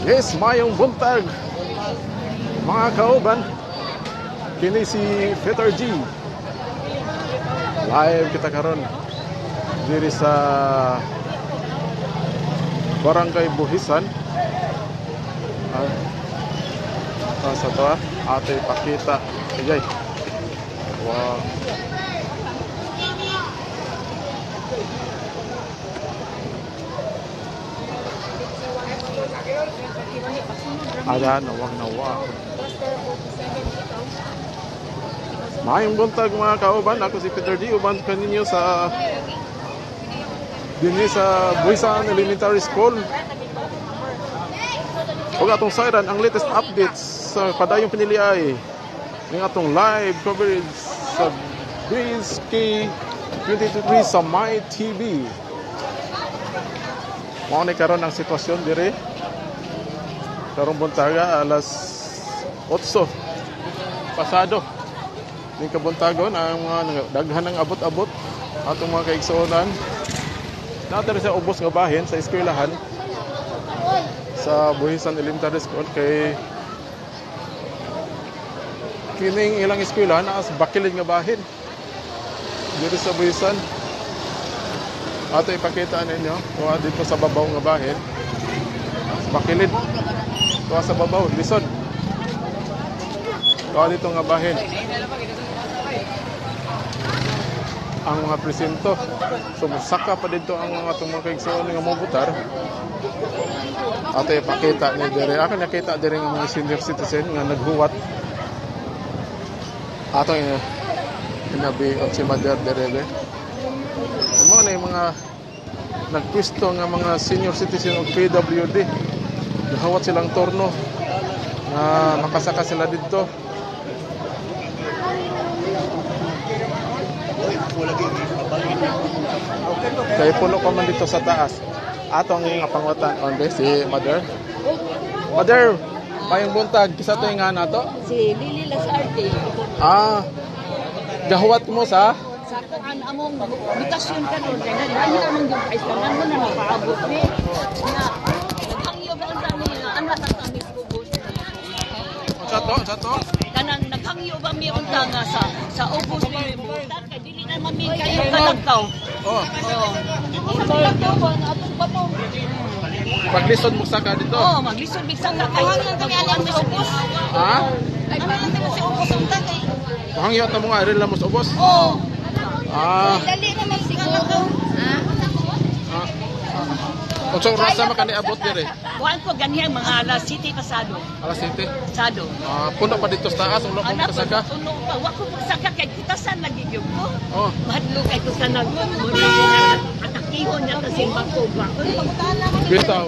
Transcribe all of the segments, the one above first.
Yes, mayong buntag, mga kauban. Kini si Peter G. Live kita karon diri sa Barangay Buhisan. Sa to ate pakita. Ayay. Wow. Ada nawang nawa. Maayong buntag, mga kauban, ako si Peter D. Uban kaninyo sa dinhi sa Buhisan Elementary School. Ug atong sayran ang latest updates sa padayong piniliay ng atong live coverage sa BSK 2023 sa My TV. Mao ni karon ang sitwasyon dire. Karong buntaga, alas 8 pasado. Ning kabuntagon ang mga daghan ng abot-abot atong mga kaigsuonan. Naa sa ubos nga bahin sa eskwelahan sa Buhisan Elementary School kay kining ilang eskwelahan naa sa bakilid nga bahin diri sa Buhisan. Ato ipakita ninyo kuha dito sa babaw nga bahin. Sa bakilid. Kuha sa babaw, lisod. Kuha dito nga bahin. Ang mga presinto. So musaka pa dito ang mga atong mga kaigsuonan nga mobutar. Ato ipakita ni dire. Ako nakita dire nga mga senior citizen nga naghuwat. Ato inabi og si Mother dire be. Ang mga na yung mga nagpwisto nga mga senior citizen og PWD. Nahawat silang turno na makasaka sila dito. Kay puno pa man dito sa taas. Ato ang nga pangutan on si Mother. Mother, mayong buntag, kisa to nga nato? Si Lily Lazarte. Gahuwat mo sa Sa kuan among mutasyon karon kay nagano among yung kay sa mo na napaabot ni. Na naghangyo ba unta ni nga anak ang kami ubos. Unsa to? Unsa to? Kanang naghangyo ba mi unta nga sa ubos ni butar kay dili na man mi kayo kalagkaw. Oh, Oh. Paglisod mo saka dito. Oh, maglisod bigsa ka kay kami sa ubos. Ha? Ay pa lang sa ubos unta kay. Hangyo ta mo nga rin mo sa ubos. Oh. Ah. Dali naman siguro. Ah. Unsa orasa man kani abot dire? Kuan ko ganyan mga alas city pasado. Alas 7. Pasado. Ah, puno pa dito sa taas, wala ko Anak makasaka. ko, puno pa. Wa ko magsaka kay kutasan lagi gyud ko. Oh, Mahadlo kay ko sa nagon. Atakihon niya ta simbang ko ba. Bitaw.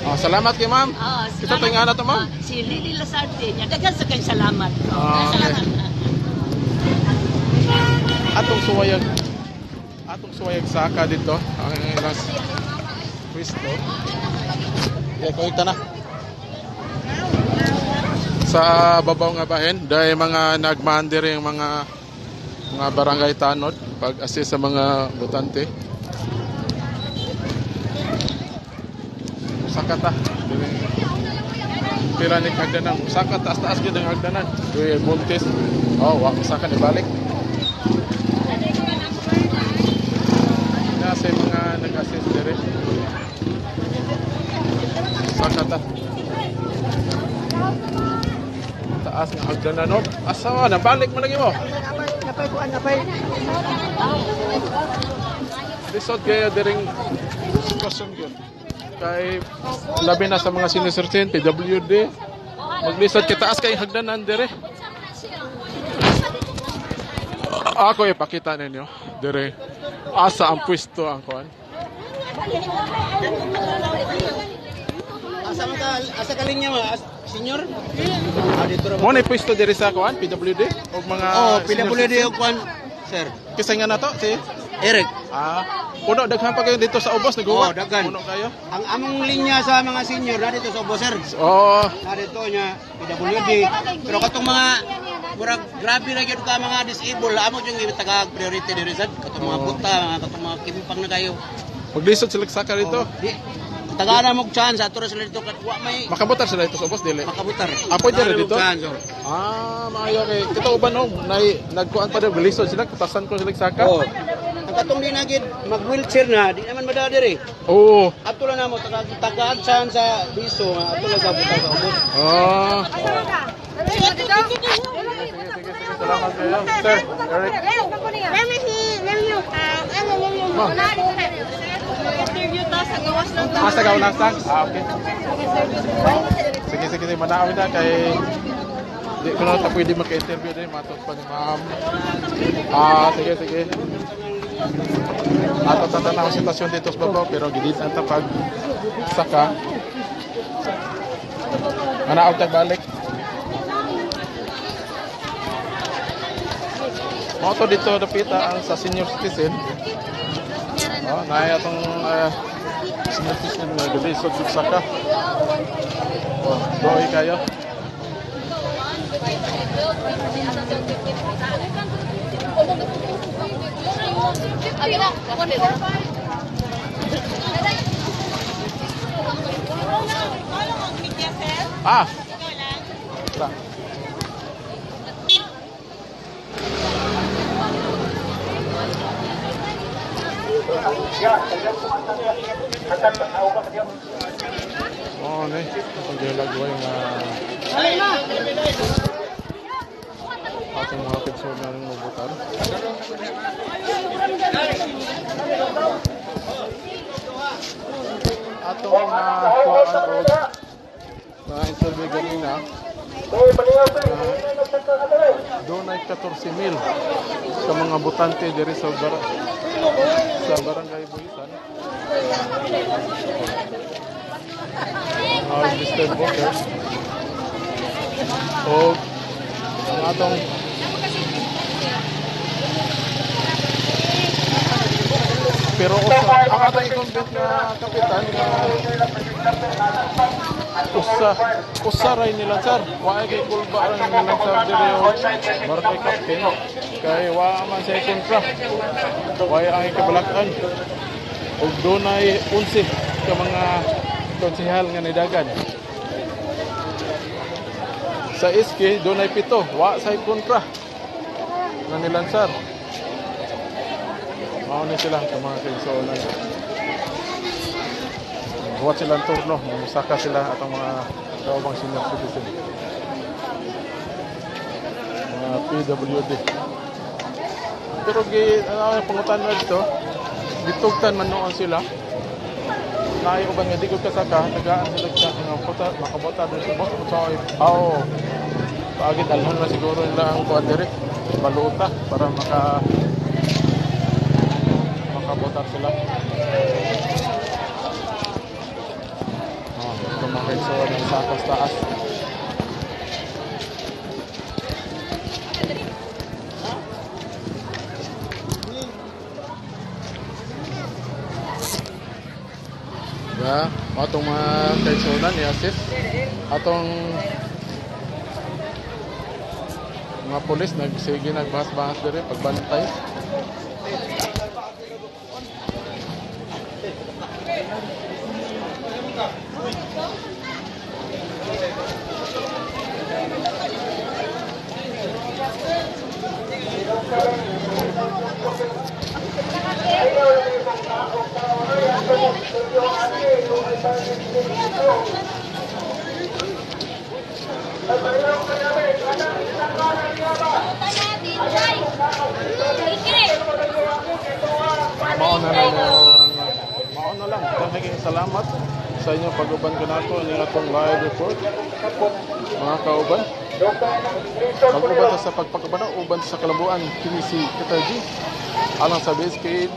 Ah, salamat kay ma'am. Ah, Kita to nga na to, ma'am. Ah, si Lily Lazarte niya. Daghan sa kay salamat. Ah, okay. Atong suwayag saka dito ang ilang pwesto. Yeah, kolekta na. Sa babaw nga bahin, dahil mga nagmandiri ang mga barangay tanod pag-assist sa mga botante. Usaka ta. Pila ni hagdanan. Usaka taas-taas gyud ang hagdanan. Uy, buntis. Oh, wa usaka ni balik. Nasa mga nag-assist dire. Usaka ta. Taas nga hagdanan no. Asa nabalik man lagi mo. Napay kuan napay. Lisod kaya diring sitwasyon yun. Kay labi na sa mga senior citizen, PWD, maglisod kay taas kay hagdanan dire. Ako ipakita ninyo dire. Asa ang pwesto ang kuan. Asa man ka asa ka linya ma senior? Ah, dito ra. Mo na pwesto dire sa kuan PWD og mga Oh, senior PWD citizen. og kuan, sir. Kisay nga nato si Eric. Ah, puno daghan pa kayo dito sa ubos naghuwat. Oh, daghan. Puno kayo. Ang among linya sa mga senior na dito sa ubos, sir. Oh, Na dito niya PWD. Pero katong mga murag grabe na gyud ka mga disabled, amo jung gitagag priority diri sad katong mga Oh. buta, mga katong mga kimpang na kayo. Maglisod sila saka dito. Oh, di Tagana mo chance ato ra sila dito kat wa may Makabutar sila ito sa ubos dili. makabutar. Ah, pwede Tagana rin mo dito? chance, oh. Ah, maayo kay kita uban no, nay nagkuan pa daw galisod sila, kutasan ko sila saka. Oh. Ang katong di na gid mag wheelchair na, di naman madala diri. Oo. Ato lang namo taga tagaan chance sa biso nga ato lang sa butar sa ubos. Ah. Sige, sige, sige. Salamat kayo. Sir, Eric. Ma. Interview ta sa gawas lang. Ah, sa Gaulasang? Ah, okay. Sige, sige, sige. Manaawin na kay... Di ko na ta pwede maka-interview din. Matos pa ni ma'am. Ah, sige, sige. Ato tatanaw ang sitwasyon dito sa babaw, pero gilid ang tapag saka. Manaawag tag balik. Mao to dito dapita ang sa senior citizen. Oh, naay atong senior citizen nga galisod jud saka. Oh, doy kayo. Ah. Wala. Oh, ne. Itong gilagway nga atong mga pigso na rin mabutar. Atong kuhaan og na interview ganina doon ay 14,000 sa mga botante diri sa sa Barangay Buhisan. Mga registered voters. O ang atong pero usa ang atong incumbent na kapitan na usa usa ray nila sir wa kay kulba ra nila sir diri o barangay captain kay wa man siya kontra wa ang kabalakan ug dunay 11 ka mga konsehal nga nidagan sa SK dunay 7 wa say kontra nga nilansar. Mao ni sila ang mga kaigsuonan. Buhat sila ang turno, musaka sila atong mga kaubang senior citizen. Mga PWD. Pero gi ano pangutan na dito, gitugtan man noon sila. Naay uban nga di ko kasaka, tagaan sila sa nga puta makabota dun sa boss sa ay aw. Paagi dalhon na siguro nila ang kuan diri, baluta para makabotar sila. Oh, ito mga kaigsuonan ng sakos taas. Diba? Atong mga kaigsuonan ni assist. Atong mga pulis nagsige nagbahas-bahas diri pagbantay. Mao na lang mao na lang. Daghang salamat sa inyong pag-uban kanato ni atong live report. Mga kauban. Pag-uban ta sa pagpakaban uban sa Kalambuan kini si Peter G. Alang sa BSK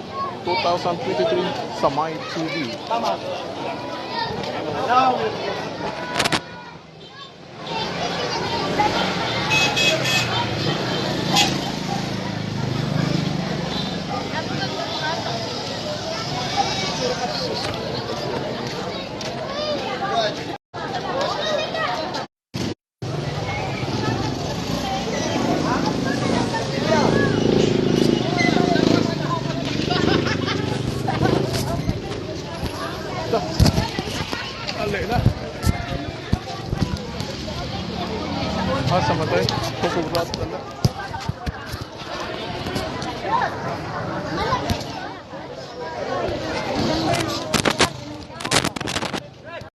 2023 sa My TV. Ito. Tingali na. Asa man tay? Kukugrat na.